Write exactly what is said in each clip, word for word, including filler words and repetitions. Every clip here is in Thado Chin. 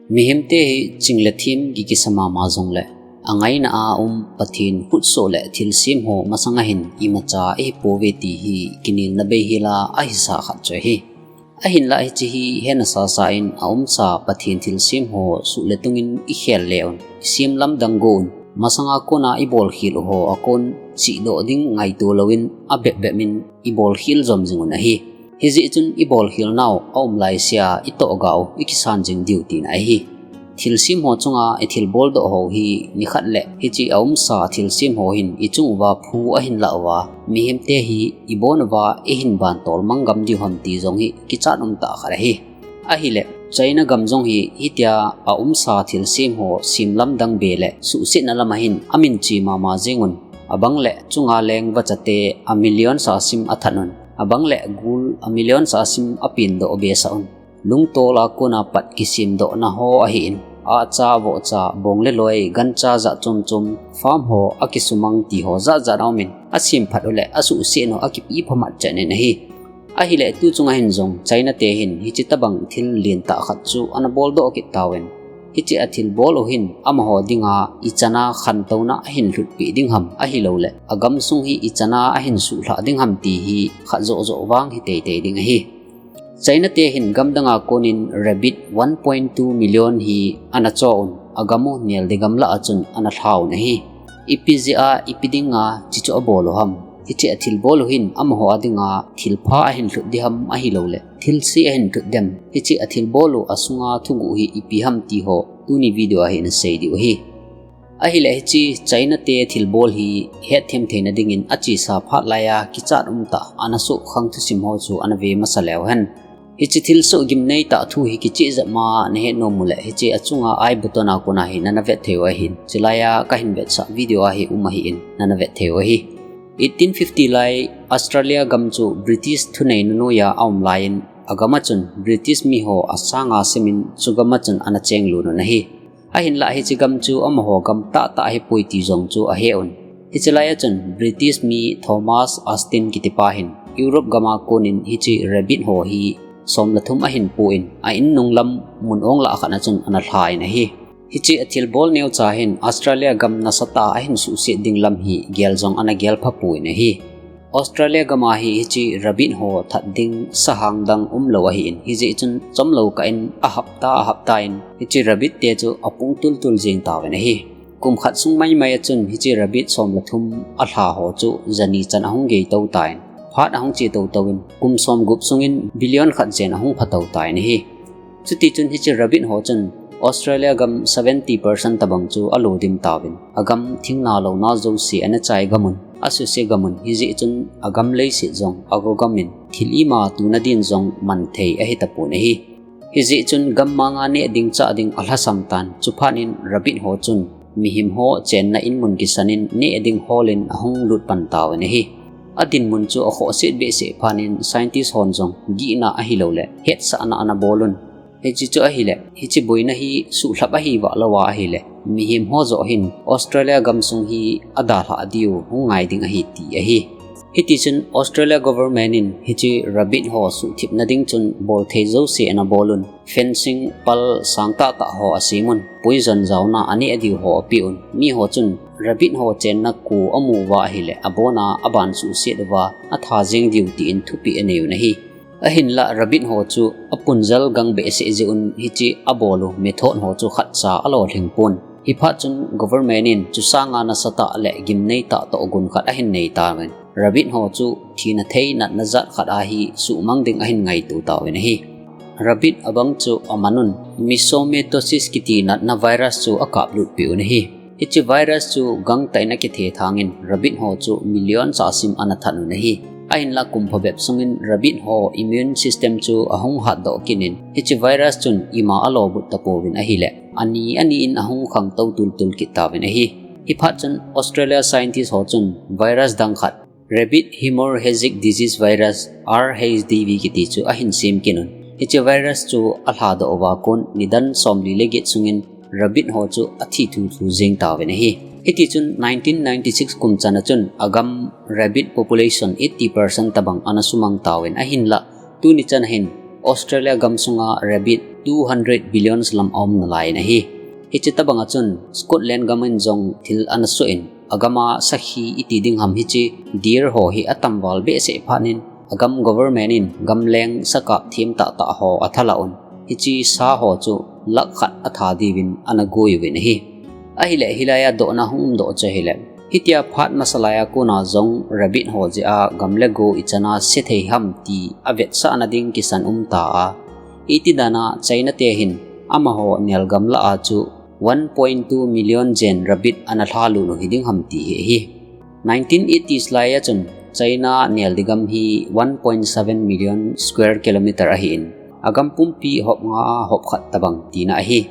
Mihemte hi ching le them kikisa mama jongle, angaina a um Pathen khutsoh le thilsem ho masanga hin imacha eipouve ti hi kinelna bei hela ahisah khat chu ahi. Ahinlah hiche hi hena sasa in aumsa Pathen thilsem ho suh le tungin ikhel le un, isem lamdang go un, masanga kona ibolkhel u ho a kon chihdoh ding ngaito louvin abep bep in ibolkhel jom jing un ahi. Hijeh chun ibolkhel nau aum laisea itoh ga u ikisan jing diu tina ahi. Thilsem ho chunga ithilbol doh ho hi nikhat le hiche aumsa thilsem ho hin ichung uva phu ahin lah uva, mihemte hi ibon uva eihin bantol mang gam diu ham ti jong hi kichat umtah khat ahi. Ahile, China gam jong hi hitia aumsa thilsem ho sem lamdang be le suhsetna lama hin amin che mama jeng un. Abang le chunga leng vachate a million sa sim athat un. Abang le gul a million sa sim apendoh behsah un. Lungtol a kona pat kisemdohna ho ahin, ahcha, vohcha, bong le loi, gancha jat chom chom, farm ho akisumang ti ho jat jat aumin, asem phat u le asuhset u akipe phamat chan in ahi. Ahile tuchunga hin jong China te hin hiche tabang thil lentah khat chu ana boldoh kit tauvin. Hiche athilbol u hin amaho dinga ichana khantouna ahin lhutpeh ding ham ahilouleh, agamsung hi ichana ahin suhlhah ding ham ti hi khat joh joh vang hi teitei ding ahi. China te hin gamdanga konin rabbit one point two million hi ana cho un, agam u nel ding gamlah a chun ana lha un ahi. Ipi jeh a, ipi dinga hiche chu abol u ham? Hiche athilbol u hin amaho a dinga thilpha ahin lhut ding ham ahilouleh, thilse ahin lhut dem? Hiche athilbol u asunga thuguh hi ipi ham ti ho tuni video a hi nasei diu ahi. Ahile hiche China te thilbol hi hetthem theina dingin achesa phat laiya kichat umtah ana sohkhang thusim ho chu ana ve masa leu hen. Hiche thilsoh gimneitah thu hi kicheh jep ma nahet nom uleh hiche achunga I button a kona hi nana vet thei u ahin. Chulaiya kahin vetsah video a hi um ahin nana vet thei u ahi. Eighteen fifty lai Australia gam chu British thuneina noiya aum laiyin agam a chun British mi ho asanga semin chugam a chun ana chenglut un ahi. Ahinlah hiche gam chu amaho gam tahtah ahipoi ti jong chu ahe un. Hiche laiya chun British mi Thomas Astin kitipa hin Europe gama konin hiche rabbit ho hi som le thum ahin pon a in nunglam mun ong lah khat a chun ana lha in ahi. Hiche athilbol neocha hin Australia gam nasatah a ahin suhset ding lam hi gel jong ana gel phapon ahi. Australia gama hi hiche rabbit ho that ding sahang dang umlou ahin, hijeh chun chomlou kah in a hapta a hapta in hiche rabbit te chu apung tultul jeng tauvin ahi. Kum khat sung maimai a chun hiche rabbit som le thum alha ho chu jani chan ahung gei tou tan, phat ahung che tou tou in, kum som gup sungin billion khat jen ahung pha tou tan ahi. Chutichun hiche rabbit ho chun Australia gam seventy percent tabang chu alo dim tauvin, agam thingna louna jouse ana chai gam un, asuse gam un, hijeh chun agam leiset jong ago gam in, thil ima tuna din jong man thei ahi tapon ahi. Hijeh chun gam manga neh ding chah ding alhasam tan, chuphat in rabbit ho chun mihem ho chenna in mun kisan in neh ding hol in ahung lut pan tauvin ahi. Adinmun chu akhohset behseh phat in scientist hon jong gihna ahilouleh hetsahna ana bol un. Hiche chu ahileh, hiche boina hi suhlhap ahi vah louva ahileh, mihem ho joh hin Australia gamsung hi adalhah diu hung ngai ding ahi ti ahi. Hitichun Australia government in hiche rabbit ho suhthipna ding chun bolthei jouse ana bol un, fencing pal sang tahtah ho asem un, poison jaona aneh diu ho apeh un, mi ho chun rabbit ho chenna ko amu uva ahileh, abona aban suhset uva atha jeng diu tin thupeh anei un ahi. Ahinlah rabbit ho chu apunjal gang behseh jeh un hiche abol u method ho chu khatcha alolhing pon. Hiphat chun government in chusanga nasatah le gimneitah tohgon khat ahin nei tauvin, rabbit ho chu thina thei natna jat khat a hi suhmang ding ahin ngaito tauvin ahi. Rabbit abang chu aman un, myxomatosis kiti natna virus chu akaplut peh un ahi. Hiche virus chu gangtah in akithe thangin rabbit ho chu million sa sim ana that un ahi. Ahinlah kum phabep sungin rabbit ho immune system chu ahung hatdoh kit in, hiche virus chun ima alobut tapouvin ahileh, ani ani in ahung khangtou tultul kit tauvin ahi. Hiphat chun Australia scientist ho chun virus dang khat, rabbit hemorrhagic disease virus, R H D V kiti chu ahin sem kit un. Hiche virus chu alhadoh uva kon nidan somli le get sungin rabbit ho chu athi thuthu jeng tauvin ahi. Hitichun nineteen ninety-six kum chan a chun agam rabbit population eighty percent tabang ana sumang tauvin ahinlah, tuni chan hin Australia gam sunga rabbit two hundred billions lam aum nalai in ahi. Hiche tabang a chun Scotland gam in jong thil ana suh in, agam a sakhi iti ding ham hiche deer ho hi atam val behseh phat in, agam government in gamleng sakap thim tah tah ho athala un, hiche sa ho chu lakh khat atha diuvin ana goi uvin ahi. Ahile hilai a dohna hung um doh chu ahile, hitia phat masa lai a kona jong rabbit ho jeh a gam le go ichan a se thei ham ti avetsahna ding kisan um ta a. Iti dan a China te hin amaho nelgam lah a chu one point two million jen rabbit ana lhalut u hiding ham ti hi ahi. Nineteen eighties lai a chun China neldi gam hi one point seven million square kilometer ahi in, agam pumpi hop nga a hop khat tabang tina ahi.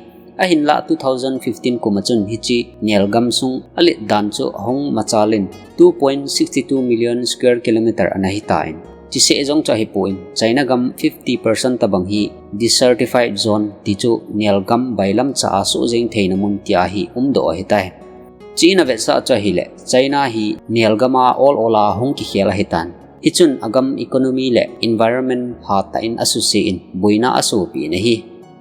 Ahinlah two thousand fifteen kum a chun hiche nelgam sung alet dan chu ahung machal in two point six two million square kilometer ana hitan, chuseh jong chu ahipon, China gam fifty percent tabang hi desertified zone ti chu nelgam bailam cha a suh jeng theina mun tia hi umdoh ahitai. Chuin avetsah chu ahile, China hi nelgam a ol ol a hung kikhel ahitan. Hichun agam economy le environment hatah in asuse in boina asopi in ahi.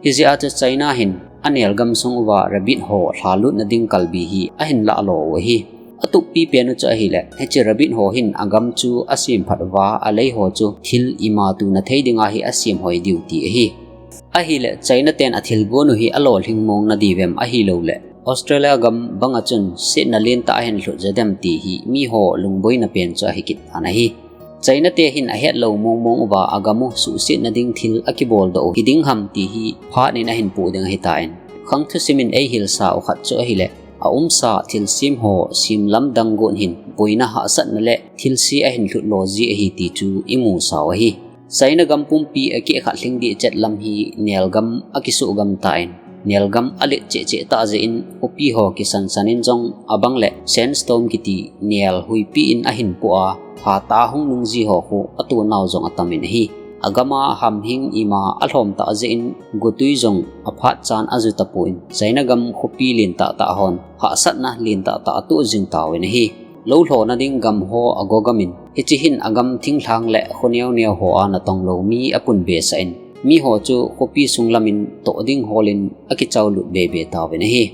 Hijeh a chu China hin anelgam sung uva rabbit ho lhalutna ding kalbi hi ahin lahlo u ahi. Atuppi pen u chu ahile, hiche rabbit ho hin agam chu asemphat uva, alei ho chu thil ima tuna thei dinga hi asem hoi diu ti ahi. Ahile, China ten athilgon u hi alolhing mong nadiuvem ahilouleh, Australia gam banga chun setna lentah ahin lhut jo dem ti hi miho lungboina pen chu ahi kit tan ahi. China te hin ahetlou mong mong uva agam u suhsetna ding thil akibol doh u hiding ham ti hi phat in ahin poh ding ahitan, khang thusim in eihilsa u khat chu ahile, aumsa thilsem ho sem lamdang gon hin boina hahsatna le thilse ahin lhut lo ji ahi ti chu imusau ahi. China gam pumpi akeh khat lhing dih chet lam hi nelgam akisuh gam tan, nelgam alet cheh cheh tah jeh in khopi ho kisan san in jong abang le sandstorm kiti nel huipi in ahin poh a, hatah a hung nung ji ho khu atonau jong atam in ahi. Agam a hamhing ima alhom tah jeh in gotui jong aphat chan aju tapon, China gam khopi lentah tah hon hahsatna lentah tah atoh jing tauvin ahi. Lou lhona ding gam ho ago gam in, hiche hin agam thinglhang le khoneo neo ho a natong lou mi apun besah in, miho chu khopi sung lam in toh ding hol in akichau lut bebe tauvin ahi.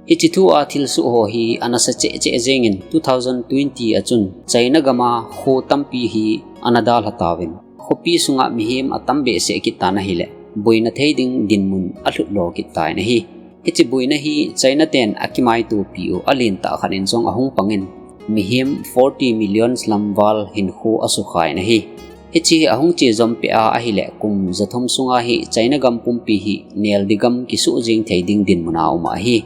Hiche thu a thilsoh ho hi anasa cheh cheh jeng in two thousand twenty a chun China gam a kho tampi hi ana dalha tauvin, khopi sunga mihem atam behseh kit tan ahile, boina thei ding dinmun alhut lo kit tan ahi. Hiche boina hi China ten akimaitopi u alentah khat in jong ahung pang in, mihem forty million lam val hinkho asukha in ahi. Hiche hi ahung che jom peh a ahile, kum jathum sunga hi China gam pumpi hi neldi gam kisuh jeng thei ding dinmun a um ahi.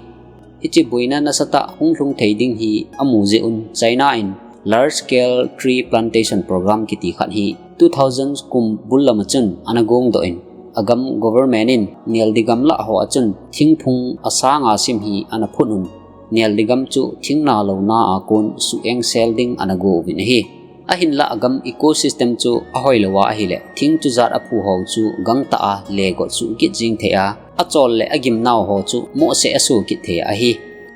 Hiche boina nasatah hung lhung thei ding hi amu jeh un China in Large Scale Tree Plantation Program kiti khat hi two thousand kum bul lam a chun ana gong doh in, agam government in neldi gamlah ho a chun thingphung asang a sim hi ana phut un, neldi gam chu thing nalou na a kon suh engsel ding ana go uvin ahi. Ahinlah agam ecosystem chu ahoi lou a ahile, thing chujat aphu ho chu gangtah a legot suh kit jing thei a, achol le agimnau ho chu mohseh asuh kit thei ahi.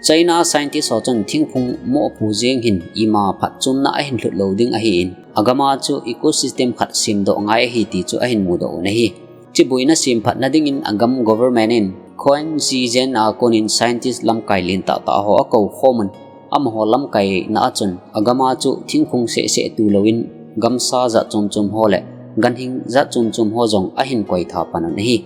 China scientist ho chun thingphung moh phu jeng hin ima phatchomna ahin lhut lou ding ahin, agam a chu ecosystem khat semdoh ngai ahi ti chu ahin mudoh un ahi. Hiche boina semphatna dingin agam government in Khon Zhijian a kon in scientist lamkai lentah tah ho akou khom un, amaho lamkaina a chun agam a chu thingphung seh seh tulouvin gamsa jat chom chom ho le ganhing jat chom chom ho jong ahin koitha pan un ahi.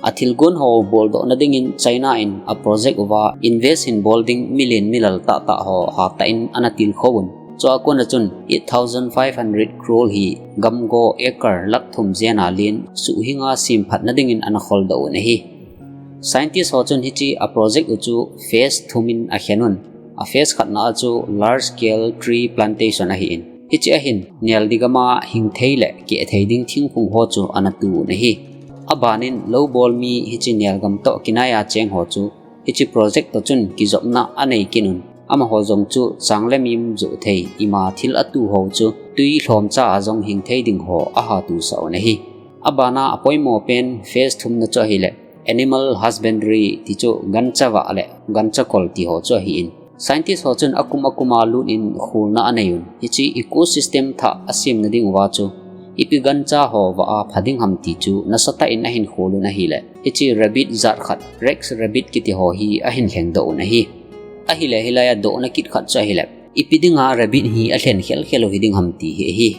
Athilgon ho boldohna dingin China in a project uva invest hin bol ding milen milal tah tah ho hatah in ana tilkhou un. Chua kon a chun eight thousand five hundred crore hi gamgo acre lakh thum jen a len suhhing a semphatna dingin ana kholdoh un ahi. Scientist ho chun hiche a project u chu phase thum in akhen un. A phase khatna a chu large scale tree plantation ahin, hiche a hin neldi gam a hing thei le keh thei ding thingphung ho chu ana tu un ahi. Aban in lou bol mi hiche nelgam toh kinai a cheng ho chu hiche project toh chun kijopna anei kit un. Amaho jong chu chang le mim joh thei ima thil atu ho chu tui lhomcha a jong hing thei ding ho aha tusah un ahi. Aban a apoimo pen phase thumna chu ahile animal husbandry ti chu gancha vah le gancha kol ti ho chu ahin, scientist ho chun akum akum a lut in kholna anei un. Hiche ecosystem thah asemna ding uva chu Ipi gancha ho vah a pha ding ham ti chu nasatah in ahin khol un ahileh, hiche rabbit jat khat, Rex rabbit kiti ho hi ahin lhengdoh un ahi. Ahileh hilai a dohna kit khat chu ahileh, ipi dinga rabbit hi alhen khelkhel u hiding ham ti hi ahi.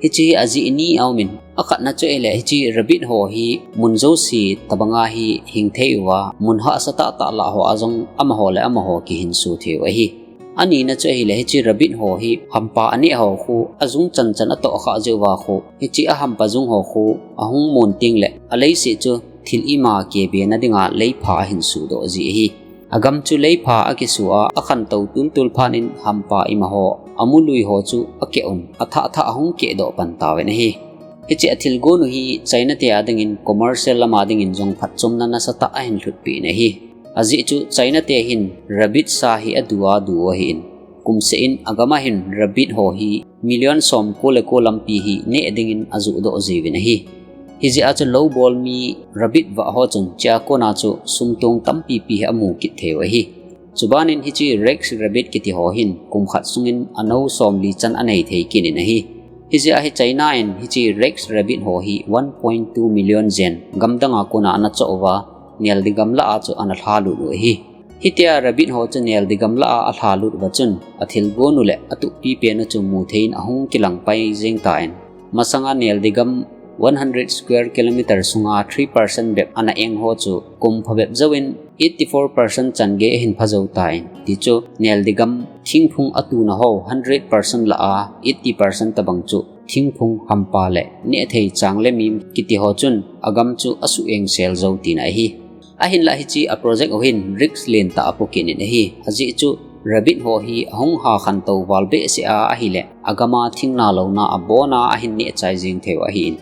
Hiche hi ajeh ni aumin, akhatna chu ahileh hiche rabbit ho hi mun jouse tobanga hi hing thei uva, mun hahsa tahtah lah ho a jong amaho le amaho kihinso thei u ahi. Anina chu ahileh hiche rabbit ho hi hampa aneh ho khu, ajung chanchan atoh khah jeh uva khu, hiche ahampa jung ho khu ahung mon tengleh, aleiset chu thil ima kebe na dinga leipha ahin sudoh ji ahi. Agam chu leipha akisu a, akhantou tultul phat in hampa ima ho, amu lui ho chu akeh un, athah thah ahung kehdoh pan tauvin ahi. Hiche athilgon u hi China te a dingin commercial lama dingin jong phatchomna nasatah ahin lhutpeh in ahi. Ajeh chu China te hin rabbit sa hi adu a adu u ahin, kumseh in agam a hin rabbit ho hi million somko le ko lampi hi neh dingin ajohdoh jiuvin ahi. Hijeh a chu loubol mi rabbit vah ho chun hichea kona chu sumtong tampipi hi amu kit thei u ahi. Chubanin hiche Rex rabbit kiti ho hin kum khat sungin anou somli chan anei thei kit in ahi. Hijeh a hi China in hiche Rex rabbit ho hi one point two million jen gamdanga kona ana choh uva, neldi gam lah a chu ana lhalut u ahi. Hitia rabbit ho chu neldi gam lah a alhalut uva chun, athilgon u le atuhpi pen u chu muthei in ahung kilangpai jeng tan, masanga neldi gam one hundred square kilometer sunga three percent bep ana eng ho chu kum phabep jouvin eighty four percent chan gei ahin phajou tan, tichu neldi gam thingphung atuna ho hundred percent lah a eighty percent tobang chu thingphung, hampa le nehthei chang le mim kiti ho chun agam chu asuh engsel jou tina ahi. Ahinlah hiche a project u hin risk lentah apo kit in ahi. Ajeh chu rabbit ho hi ahung ha khantou val behseh a ahileh, agam a thingna louna abona ahin nehchai jeng thei u ahin,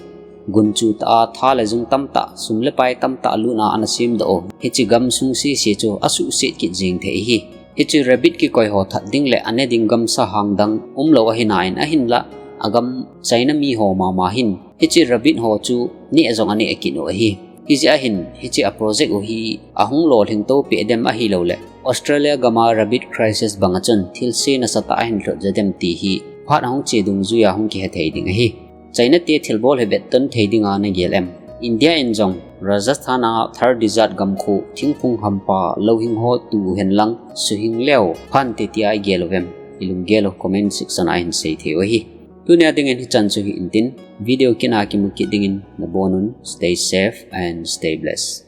gunchu tah a tha le jung tamtah, sum le pai tamtah lutna ana semdoh u hiche gamsung sese chu asuhset kit jeng thei ahi. Hiche rabbit kikoi ho that ding le ane ding gamsa hangdang umlou ahina in, ahinlah agam China mi ho mama hin hiche rabbit ho chu neh jong aneh kit u ahi. Hijeh a hin hiche a project u hi ahung lolhing to peh dem ahilouleh Australia gam a rabbit crisis banga chun thilse nasatah ahin lhut jo dem ti hi phat ahung che dungjuia hung kihethei ding ahi. China te thilbol hi vetton thei dinga nagel em? India in jong Rajasthan a Thar Desert gamkhu thingphung, hampa, louhing ho tu hen lang suhing leu phante tia igel uvem? Ilunggel u comment section a hin sei thei u ahi. Tunia dingin hichan chu hi intin, video kit a kimu kit dingin nabonun stay safe and stay blessed.